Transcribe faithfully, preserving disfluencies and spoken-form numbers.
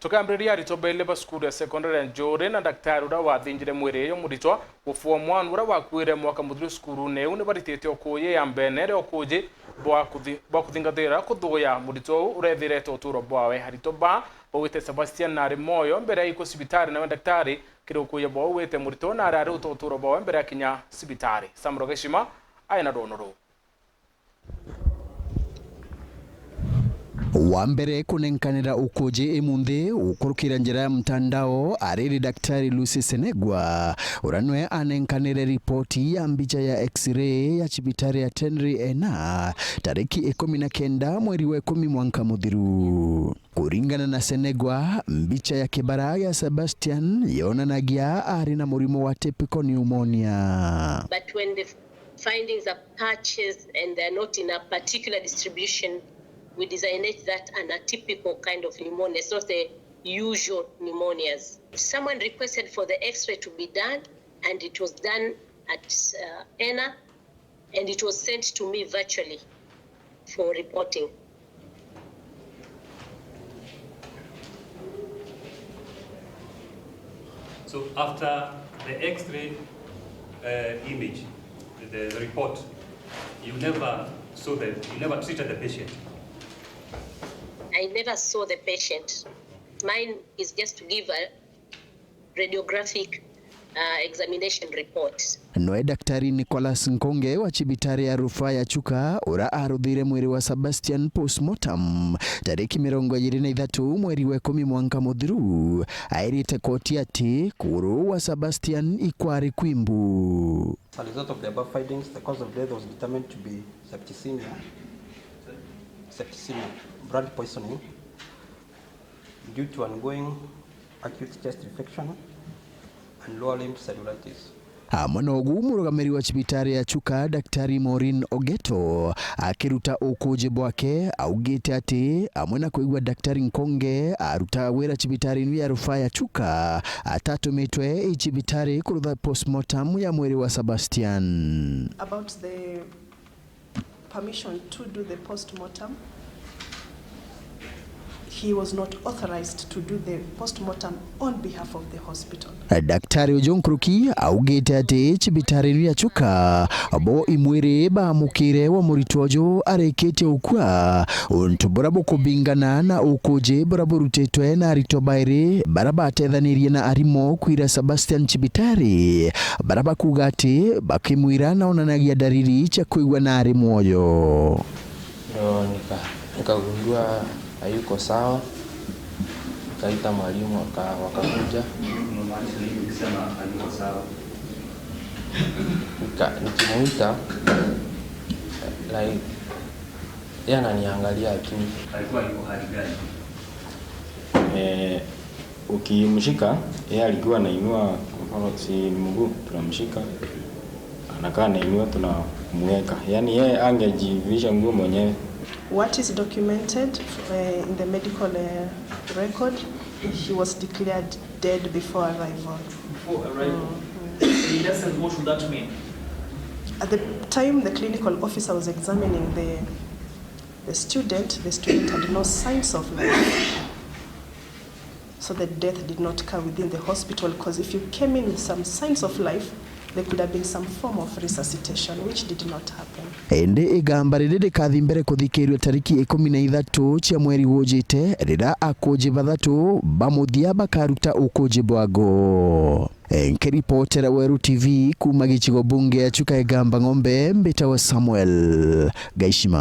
Tukambiriria, aritwa bairi ba cukuru ya sekondari ya Njuri na daktari uria wathinjire mwiri uyu muritwa wa form one uria wakuire mwaka muthiru cukurune iu nibaritite ukuuji ya mbene ria ukuuji bwa kuthi-, bwa kuthingatira kuthuuya muritwa uu urethirete uturo bwawe. Aritwa baa baugite Sebastian nari mwoyo mbere ya ikwa cibitari, nawe daktari kiri ukuuji bwao augite muritwa uu nari ariuta uturo bwawe mbere ya kinya cibitari. Sam Rogeshima aina rwono ruu. Wa mbere kunenkanira ukuuji imunthi gukurukira njira ya mtandao ariri Daktari Lucy Senegwa, uria nwe anenkanire ripoti ya mbicha ya X-ray ya cibitari ya Tenri Ena tariki ikumi na kenda mweri wa ikumi mwanka muthiru. Kuringana na Senegwa, mbicha ya kibara ya Sebastian yonanagia ari na murimo wa typical pneumonia. But when the findings are patches and they're not in a particular distribution, we designate that an atypical kind of pneumonia. It's not the usual pneumonias. Someone requested for the X-ray to be done, and it was done at, uh, Ena, and it was sent to me virtually for reporting. So after the X-ray, uh, image, the, the report, you never saw the, you never treated the patient? I never saw the patient. Mine is just to give a radiographic, uh, examination report. Noe Daktari Nicholas Nkonge wa cibitari ya rufaa ya Chuka, uria aruthire mwiri wa Sebastian postmortem tariki mirongo iri na ithatu mweri wa ikumi mwanka muthiru, airite koti ati kuguru wa Sebastian ikwari kwimbu. As a result of the above findings, the cause of death was determined to be septicemia, septicemia, blood poisoning, due to ongoing acute chest infection and lower limb cellulitis. Amwe na ugu, murugamiri wa cibitari ya Chuka, Daktari Maureen Ogeto, akiruta ukuuji bwake, augite ati amwe na kwigua Daktari Nkonge aruta wira cibitari inu ya rufaa ya Chuka, atatumitwe i cibitari kurutha postmortem ya mwiri wa Sebastian. About the permission to do the postmortem. He was not authorized to do the postmortem on behalf of the hospital. Daktari uju nkuruki augite ati cibitari inu ya Chuka bo imwiri baamukire wa muritwa uju arikitie ukua, untu buria bukubingana na ukuuji buria burutitwe na aritwa bairi baria batethanirie na arimu kwira Sebastian cibitari, baria bakuuga ati bakimwira naonanagia ndariri cia kwigua na ari mwoyo. Ndio nika-, nikagundua hayuko sawa, nikaita mwalimu aka-, wakakuja. Unamaanisha nini ukisema hayuko sawa? Nika-, nikimuita, like, yeye ananiangalia tu. Alikuwa yuko hali gani? Eh, ukimshika, yeye alikuwa anainua, kwa mfano, si ni mguu, tunamshika, anakaa anainua, tunamweka. Yaani, yeye angejivisha nguo mwenyewe. What is documented, eh, in the medical, eh, record, he was declared dead before arrival. Before arrival? Mm, mm. He doesn't, what would that mean? At the time the clinical officer was examining the, the student, the student had no signs of life. So the death did not occur within the hospital, 'cause if you came in with some signs of life, there could have been some form of resuscitation, which did not happen. Indi igamba riri rikathi mbere kuthikirua tariki ikumi na ithatu cia mweri ujite, riria akuuji bathatu ba muthia bakaruta ukuuji bwago. Nkiripotera Weru T V kuuma gicigo bunge ya Chuka Igamba Ng'ombe, mbitawa Samuel Gaishima.